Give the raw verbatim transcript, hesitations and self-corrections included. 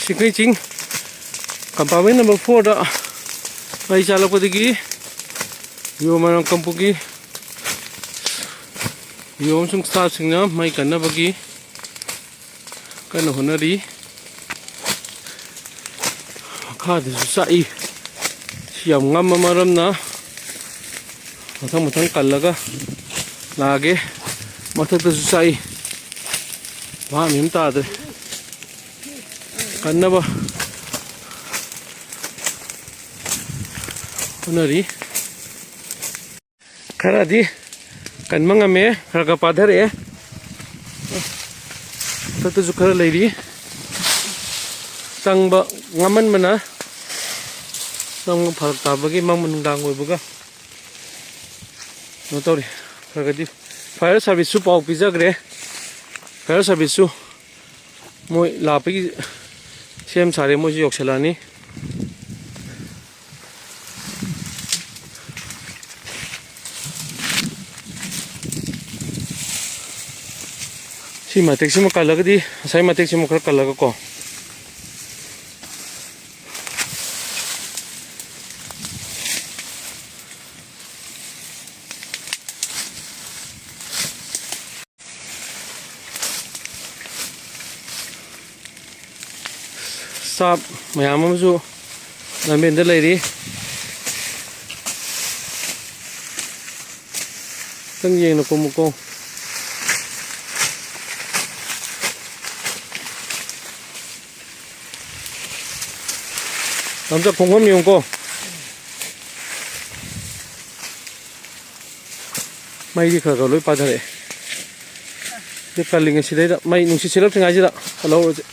ꯁꯤꯡꯈꯩ ꯆꯤꯡ compartment number fourꯗ ꯃꯩ ꯆꯥꯜꯂꯛꯄꯗꯒꯤ ꯌꯣ ꯃꯔꯥꯡ ꯀꯝꯄꯨꯒꯤ ꯌꯣ ꯑꯃꯁꯨꯡ staffꯁꯤꯡꯅ ꯃꯩ ꯀꯟꯅꯕꯒꯤ ꯀꯟꯅ ꯍꯣꯠꯅꯔꯤ꯫ ꯃꯈꯥꯗꯁꯨ ꯆꯥꯛꯏ꯫ ꯁꯤ ꯌꯥꯝ ꯉꯝꯕ ꯃꯔꯝꯅ ꯃꯊꯪ ꯃꯊꯪ ꯀꯜꯂꯒ ꯂꯥꯛꯑꯒꯦ꯫ ꯃꯊꯛꯇꯁꯨ ꯆꯥꯛꯏ꯫ ꯚꯥꯞ ꯃꯦꯟ ꯇꯥꯗ꯭ꯔꯦ꯫ ꯀꯟꯅꯕ ꯍꯣꯠꯅꯔꯤ꯫ ꯈꯔꯗꯤ ꯀꯟꯕ ꯉꯝꯃꯦ, ꯈꯔ ꯈꯔ ꯄꯥꯊꯔꯛꯑꯦ꯫ ꯃꯊꯛꯇꯁꯨ ꯈꯔ ꯂꯩꯔꯤ꯫ ꯆꯪꯕ ꯉꯝꯃꯟꯕꯅ ꯆꯪꯕ ꯐꯔꯛ ꯇꯥꯕꯒꯤ ꯃꯝꯕ ꯅꯨꯡꯗꯥꯡ ꯑꯣꯏꯕꯒ ꯀꯩꯅꯣ ꯇꯧꯔꯤ꯫ ꯈꯔ ꯈꯔꯗꯤ fire serviceꯁꯨ ꯄꯥꯎ ꯄꯤꯖꯈ꯭ꯔꯦ꯫ Fire serviceꯁꯨ ꯃꯣꯏ ꯂꯥꯛꯄꯒꯤ ꯁꯦꯝ ꯁꯥꯔꯦ, ꯃꯣꯏꯁꯨ ꯌꯧꯁꯜꯂꯛꯑꯅꯤ꯫ ꯁꯤ ꯃꯇꯦꯛꯁꯤꯃ ꯀꯜꯂꯒꯗꯤ, ꯉꯁꯥꯏ ꯃꯇꯦꯛꯁꯤꯃ ꯈꯔ ꯀꯜꯂꯒꯀꯣ꯫ Staff ꯃꯌꯥꯝ ꯑꯃꯁꯨ ꯂꯝꯕꯦꯟꯗ ꯂꯩꯔꯤ꯫ ꯈꯤꯇꯪ ꯌꯦꯡꯅ ꯀꯨꯝꯃꯨꯀꯣ꯫ ꯑꯝꯇ ꯈꯣꯡꯐꯝ ꯌꯦꯡꯉꯨꯀꯣ꯫ ꯃꯩꯗꯤ ꯈꯔ ꯈꯔ ꯂꯣꯏ ꯄꯥꯊꯔꯛꯑꯦ꯫ ꯁꯤ ꯀꯜꯂꯤꯉꯩ ꯁꯤꯗꯩꯗ ꯃꯩ ꯅꯨꯡꯁꯤꯠ ꯁꯤꯠꯂꯛꯇ꯭ꯔꯤꯉꯩꯁꯤꯗ ꯀꯜꯍꯧꯔꯁꯦ꯫